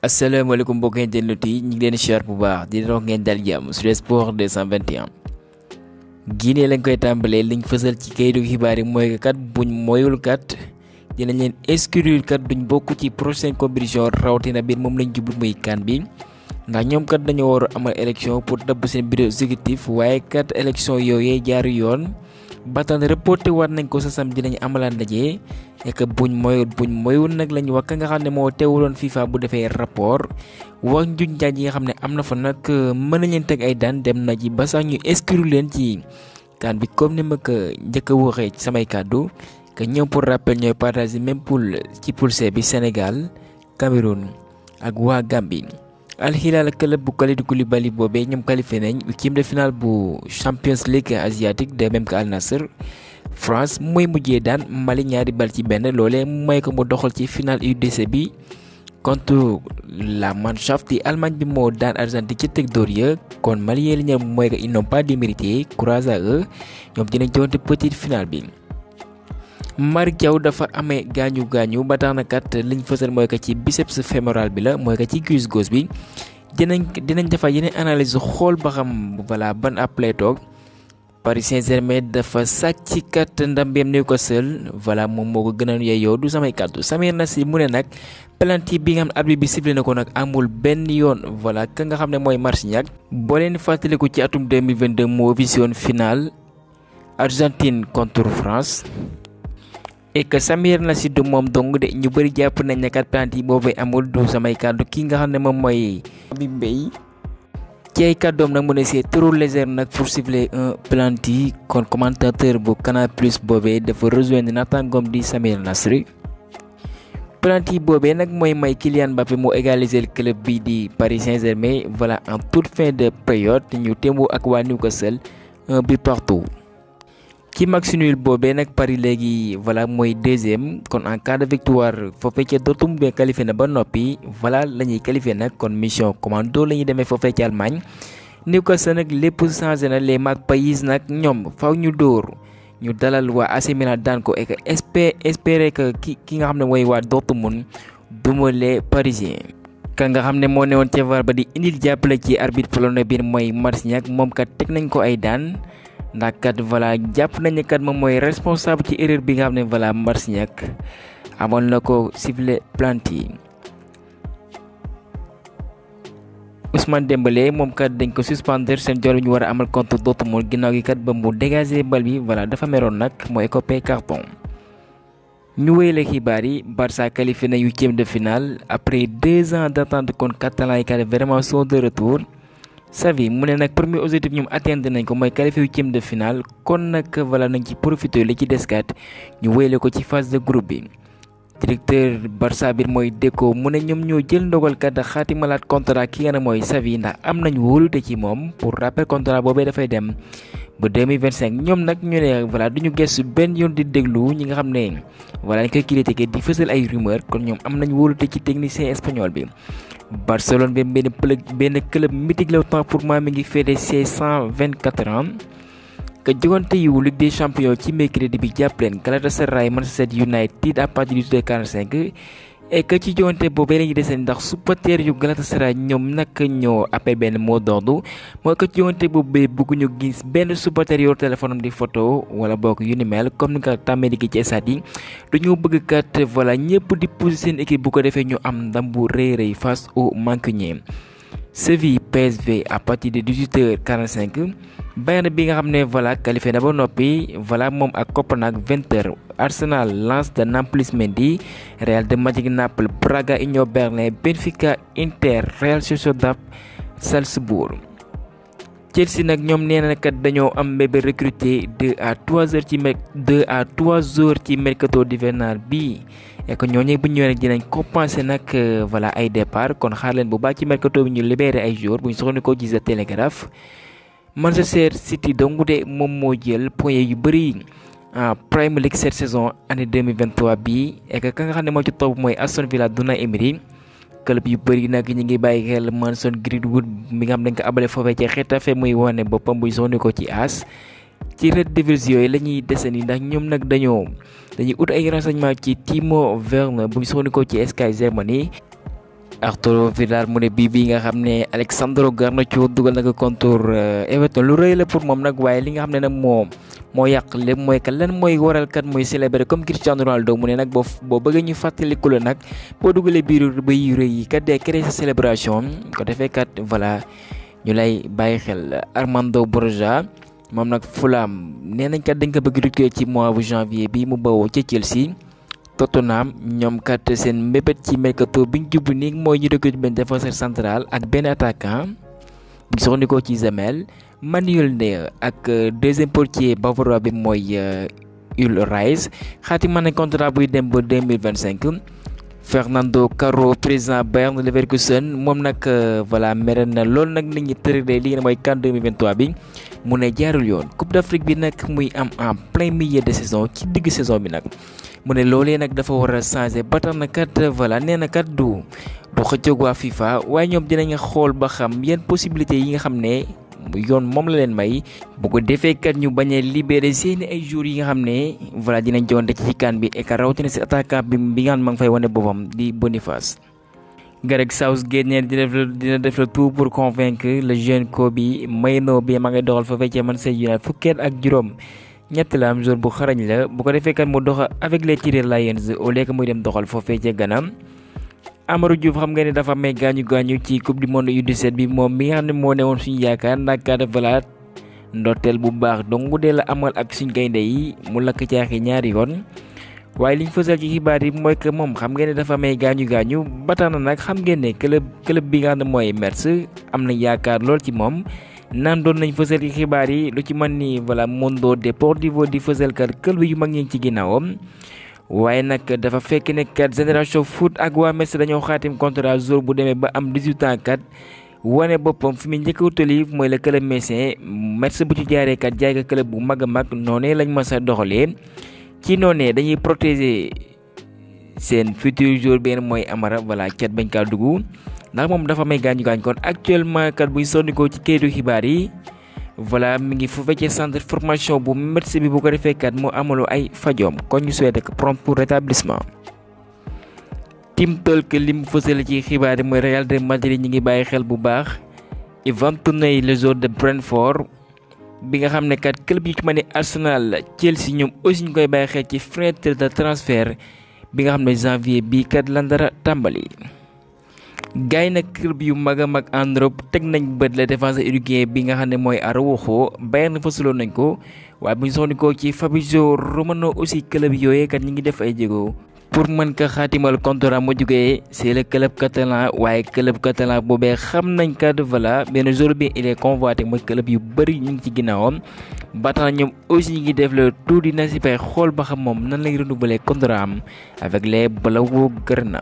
asalaamaaleykum mbokk internet yi ñu ngi leen siyaar bu baax di leen wax ngeen dal jàmm sur Sport 221. Guinée lañ koy tàmbalee liñ fësal ci kayitu xibaar yi mooy kat buñ moyul kat dinañ leen exclure kat duñ bokk ci prochaine compétition rawatina biir moom lañ jublu muy CAN bi ndax ñoom kat dañoo war a amal élection pour tabb seen bureau exécutif waaye kat élection yooyee jaaru yoon ba tax reporté war nañ ko sa samedi dinañ amalaan ndaje et que buñ moyul nag lañ wax ka nga xam ne moo teewuloon FIFA bu defee rapport wax njuñ njaaj yi nga xam ne am na fa nag mën nañ leen teg ay daan dem na ci ba sax ñu exclure leen ci CAN bi comme ni ma ko njëkk a waxee ci samay kàddu que ñoom pour rappel ñooy partagé même poule ci poule C bi Sénégal Cameroun ak waa Gambie. Al Hilal club bu Kalidou Koulibaly boobee ñoom qualifié nañ huitième de finale bu Champions League asiatique de même que Al Nassr. France mooy mujjee daan Mali ñaari bal ci benn loolee may ko mu doxal ci finale UDC bi contre la Mannschaft di Allemagne bi moo daan Argentine ci teg dóor ya kon Mali yee li ñoom mooy que ils n'ont pas démérité courage à eux ñoom dinañ joonte petite finale bi. Malick Thiaw dafa amee gaañu ba tax na kat liñ fësal mooy que ci biceps fémoral bi la mooy que ci cuisse gauche bi dinañ defar yeneen analyse xool ba xam voilà ban ab lay toog. Paris Saint-Germain dafa sàcc kat ndambeem Newcastle voilà moom moo ko gënoon yeyoo du samay kàddu Samir Nasri mu ne nag penalty bi nga xam ne arbitre bi sifflé na ko nag amul benn yoon voilà ka nga xam ne mooy Marcignac boo leen fàttaliku ci atum 2022 moo vision finale Argentine contre France et que Samir Nasri du moom dong de ñu bëri jàpp nañ ne kat penalty boobu amul du samay kàddu ki nga xam ne moom mooy Habib Beye ci ay kàddoom nag mu ne c'est trop léger nag pour siffler un penalty kon commentateur bu Canal Plus boobee dafa rejoindre naataangoom di Samir Nasri penalty boobee nag mooy may Kylian Mbappé mu égaliser club bi di Paris Saint-Germain voilà en toute fin de période ñu témboo ak waa Newcastle un but partout ci match nul boobee nag Paris léegi voilà mooy deuxième kon en cas de victoire foofee ca Dortmund bi qualifié na ba noppi voilà la ñuy qualifié nag kon mission commando la ñuy demee foofee ca Allemagne Newcastle nag lépp changé na les Magpies nag ñoom faw ñu dóor ñu dalal waa AC Milan daan ko et que espérer que ki nga xam ne mooy waa Dortmund duma les Parisiens. ka nga xam ne moo newoon ca VAR ba di indil jàppale ci arbitre polonais bi mooy Marcignac moom kat teg nañ ko ay daan. ndax kat voilà jàpp nañu kat moom mooy responsable ci erreur bi nga xam ne voilà Marcignac amoon na ko sifflé penalty Ousmane Dembélé moom kat dañ ko suspendre seen jor ñu war a amal contre Dortmund ginnaaw gi kat ba mu dégager bal bi voilà dafa meroon nag mooy coupé carton. ñu wéyale xibaar yi Barça qualifié na huitième de finale après 2 ans d'attente kon catalan yi kat vraiment sont de retour. Xavi mu ne nag premier objectif ñoom atteindre nañ ko mooy qualifié huitième de finale kon nag voilà nañ ci profité li ci deskat ñu wéyale ko ci phase de groupe bi directeur Barça bi mooy Deco mu ne ñoom ñoo jël ndogal kat xaatimalaat contrat ki nga ne mooy Xavi ndax am nañ wóolute ci moom pour rappel contrat boobee dafay dem ba 2025 ñoom nag ñu ne voilà duñu gëstu benn yoon di déglu ñi nga xam ne voilà ñu koy critiquer di fësal ay rumeur kon ñoom am nañ wóolute ci technicien espagnol bi. Barcelone benn club mythique la temps pour moi mi ngi féete ses 124 ans que jogante yu Ligue des Champions ci mercredi bi jàpp leen Galatasaray Manchester United à partir du 45 et que ci jogante boobee lañuy deseen ndax supporters yu Galatasaray ñoom nag ñoo appel benn mot d'ordre mooy que ci jogante boobee bëgguñu gis benn supporter yor téléphone am di photo wala bokk yu ni mel comme ni nga tàmmee di ci stade yi dañoo bëgg kat voilà ñëpp di pousser seen équipe bu ko defee ñu am ndam bu rëy face aux Mancuniens. Séville PSV à partir de 18h45 Bayern bi nga xam ne voilà qualifié na ba noppi voilà moom ak Copenhague 20h Arsenal Lens de Nampalys Mendy Real de Madrid Naples Braga Union Berlin Benfica Inter Real Sociedad Salzbourg. Chelsea nag ñoom nee na kat dañoo am mbébé recruter 2 à 3 heures ci mercato d'hivernal bi et que ñooñu bu ñu ñëwee nag dinañ compenser nag voilà ay départ kon xaar leen bu baax ci mercato bi ñu libéré ay joueurs bu ñu soxla ci The Telegraph. Manchester City donc de moom moo jël points yu bëri en Premier League cette saison année 2023 bii et que ka nga xam ne moo ci topp mooy Aston Villa Unai Emery. club yu bëri nag ñu ngi bàyyi xel Mason Greenwood mi nga xam dañ ko abale foofee ci Getafe muy wane boppam buy soxni ko ci AS ci Red Devils yooyu la ñuy desandi ndax ñoom nag dañuy ut ay renseignement ci Timo Werner buy soxni ko ci Sky Germany Arturo Vidal mu ne bii nga xam ne Alexandro Garnacho dugal na ko contre Everton lu rëy la pour moom nag waaye li nga xam ne nag moo yàq lépp mooy que lan mooy waral kat mooy célébrer comme Cristiano Ronaldo mu ne nag boo bëgg ñu fàttaliku la nag boo dugalee biiru ba yu rëy yi kat day créer sa célébration ko defee kat voilà ñu lay bàyyi xel. Armando Broja moom nag Fulham nee nañ kat dañ ko bëgg recruter ci mois bu janvier bi mu bawoo ca Chelsea. Tottenham ñoom kat seen mbébét ci mercato biñ jublu nii mooy ñu recruter benn défenseur central ak benn attaquant bu soxnikoo ci Zemel Manuel Neuer ak deuxième portier bavarois bi mooy Ulreich xaatima na contrat buy dem ba 2025. Fernando Caro président Bayern Leverkusen moom nag voilà mere na loolu nag nit ñi tërëlee li nga mooy CAN 2023 bi mu ne jaarul yoon Coupe d'Afrique bi nag muy am en plein milieu de saison ci digg saison bi nag mu ne loolee nag dafa war a changer ba tax na kat voilà nee na kat du xëccoog waa FIFA waaye ñoom dinañ xool ba xam yan possibilités yi nga xam ne yoon moom la leen may bu ko defee kat ñu bañ a libéré seeni ay jours yi nga xam ne voilà dinañ jonte ci CAN bi et que rawatina si attaquant bi nga xam ne ma ngi fay wane boppam di Boniface. Gareth Southgate nee dina def le tout pour convaincre le jeune Kobbie Mainoo bi ma ngay doxal fa fekkee Manchester United fukkeet ak juróom ñett la am jour bu xarañ la bu ko defee kat mu doxa avec les Tigres Lions au lieu que muy dem doxal foofee ca Ghana. Amadou Diouf xam nga ne dafa may gaañu ci coupe du monde U17 bi moom mi nga xam ne moo newoon suñu yaakaar ndax kat voilà ndorteel bu baax donc dee la amal ak suñ gaynde yi mu lakk caaxi ñaari yoon waaye liñ fësal ci xibaar yi mooy que moom xam ngeen ne dafa may gaañu ba tax na nag xam ngeen ne club bi nga xam ne mooy Metz am na yaakaar lool ci moom naan doon nañ fësal ci xibaar yi lu ci mën ni voilà Mundo Deportivo di fësal kat club yu mag ñi ci ginnaawam. waaye nag dafa fekk ne kat Génération Foot ak waa Metz dañoo xaatim contrat jour bu demee ba am 18 ans kat wane boppam fi mu njëkk a wutali mooy le club messin Metz bu ci jaaree kat jaay ko club bu mag a mag noonee lañ mës a doxalee ci noonee dañuy protéger seen futur joueur benn mooy Amara voilà cat bañ kaa dugg ndax moom dafa may gaañu kon actuellement kat buy sonniko ci kayitu xibaar yi. voilà mi ngi fu fekkee centre formation bu Metz bi bu ko defee kat mu amaloo ay fajoom kon ñu souhaité que prompt pour rétablissement. Team Talk li mu fësal ci xibaar yi mooy Real de Madrid ñi ngi bàyyi xel bu baax Ivan Toney le joueur de Brentford bi nga xam ne kat club yi ci mel ni Arsenal Chelsea ñoom aussi ñu koy bàyyi xel ci fenêtre de transfert bi nga xam ne janvier bii kat lan dara tàmbali. gaay nag club yu mag a mag en Europe teg nañ bët la défenseur uruguayen bi nga xam ne mooy Araujo Bayern fësaloon nañ ko waaye bu ñu soxnikoo ci Fabrizio Romano aussi club yooyee kat ñi ngi def ay jéego pour mën ko xaatimal contrat mu jugee c'est le club catalan waaye club catalan boobee xam nañ kat voilà benn jour bi il est convoité mooy club yu bëri ñu ngi ci ginnaawam ba tax ñoom aussi ñi ngi def le tout dina si fay xool ba xam moom nan lay renouveler contrat am avec les Blaugrana.